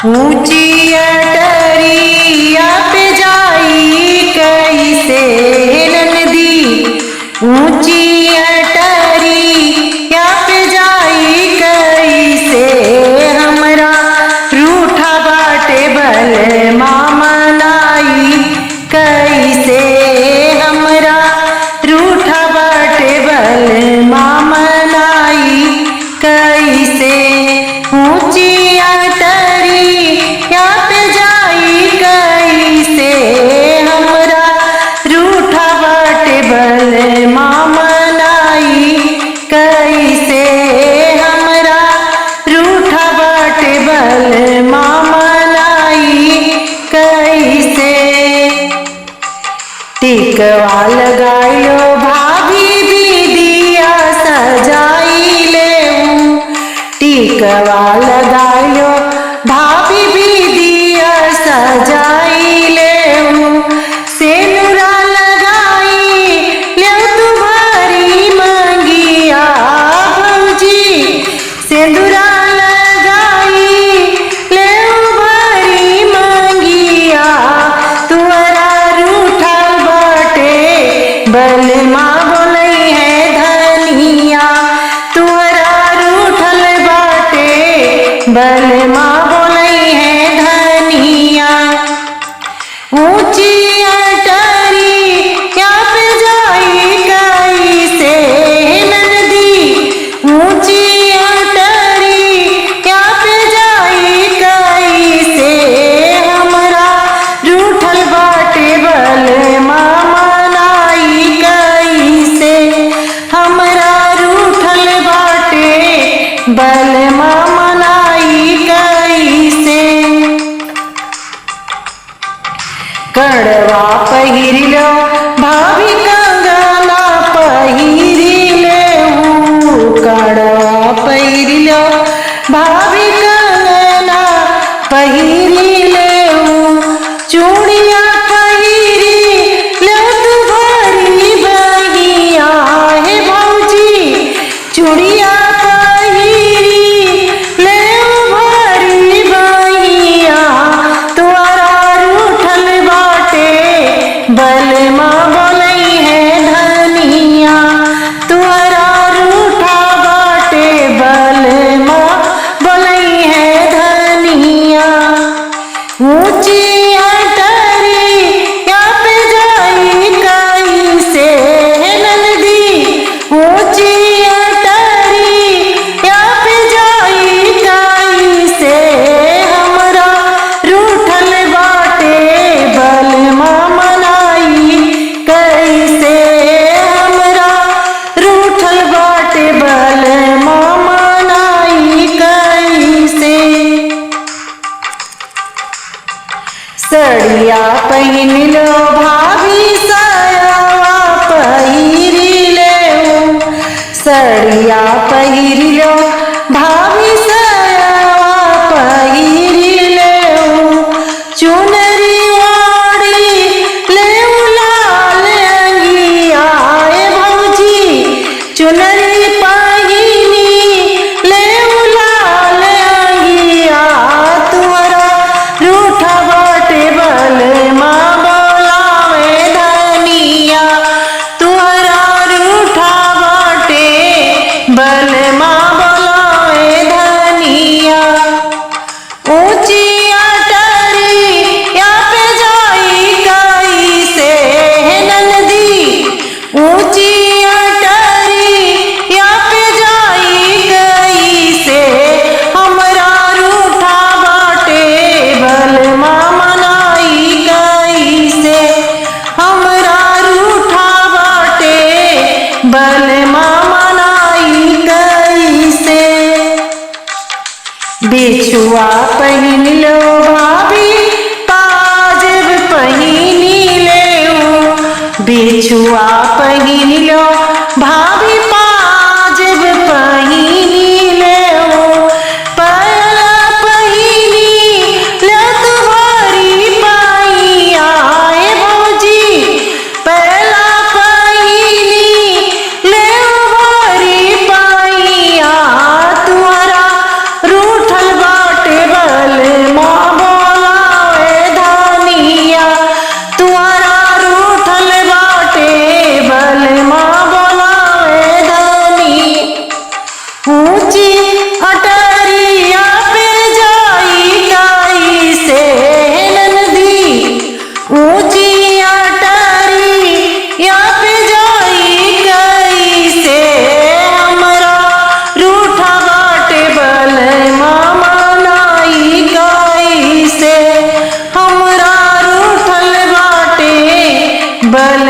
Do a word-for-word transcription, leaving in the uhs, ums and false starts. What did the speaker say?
ऊंची अटरिया पे जाई कैसे ननदी, ऊंची अटरिया पे जाई कैसे, हमरा रूठा बाटे बलमा मनाई कैसे, हमरा रूठा बाटे बलमा मनाई कैसे, ऊंची अटरिया पे जाई कैसे, हमरा रूठा बाटे बलमा मनाई कैसे, हमरा रूठा बाटे बलमा मनाई कैसे। टिकवा लगाइलो भाभी बिंदिया सजाई लेऊ, टिकवा लगाइलो भाभी बिंदिया सजाई लेऊ, सेनुरा लगाई लेऊ तू भरी मंगिया भौजी, सेंदुरा लगाई लेऊ भरी मंगिया, तुअरा रूठल बाटे बलमा बोलई है धनिया, तुअरा रूठल बाटे बलमा बोलई है धनिया। ऊंची अटरिया पे जाई कैसे ननदी, ऊंची अटरिया पे जाई कैसे, हमरा रूठल बाटे बलमा मनाई कैसे, हमरा रूठल बाटे बलमा मनाई कैसे। कड़वा पहिरिलो भाभी कंगना पहिरिलेऊ, कड़वा पहिरिलो भाभी कंगना पहिरिलेऊ, चूड़िया पहिरिलेऊ तू भरी बहिया हे भौजी, चूड़िया पहिरी लेऊ भरी बहिया, तुअरा रूठल बाटे बलमा बोलई है धनिया, तुअरा रूठा बाटे बलमा बोलई है धनिया। ऊंची अटरिया पे जाई कैसे ननदी, ऊंची अटरिया पे जाई कैसे, हमरा रूठल बाटे बलमा मनाई कैसे, हमरा रूठल बाटे बलमा मनाई कैसे। सड़िया पहिन लो भाभी सयावा पहिरी लेऊ, सड़िया पहिर लो भाभी सयावा पहिरी लेऊ, चुनरी ओढ़ी लेऊ लाल अंगिया ए भौजी, चुनरी पहिनी लेऊ लाल अंगिया, तुअरा रूठा बाटे बलमा बोलावे धनिया, तुअरा रूठा बाटे बलमा बोलावे धनिया। ऊंची अटरिया पे जाई कैसे हे ननदी, ऊंची अटरिया पे जाई कैसे, हमरा रूठा बाटे बलमा मनाई कैसे, हमरा रूठा बाटे बलमा मनाई कैसे। बिछुआ पहिन लो भाभी, पाजेब पहिनी लेऊ। बिछुआ पहिन लो भाभी, पाजेब पहिनी लेऊ। पायल पहिनी लो तू भरी पाइया, ए भौजी। पायल पहिनी लेऊ भरी पाइया, तुअरा रूठल बाटे बलमा ऊंची अटरिया पे जाई कैसे ननदी, ऊंची अटरिया पे जाई कैसे, हमरा रूठा बाटे बलमा मनाई कैसे, हमरा रूठल बाटे बल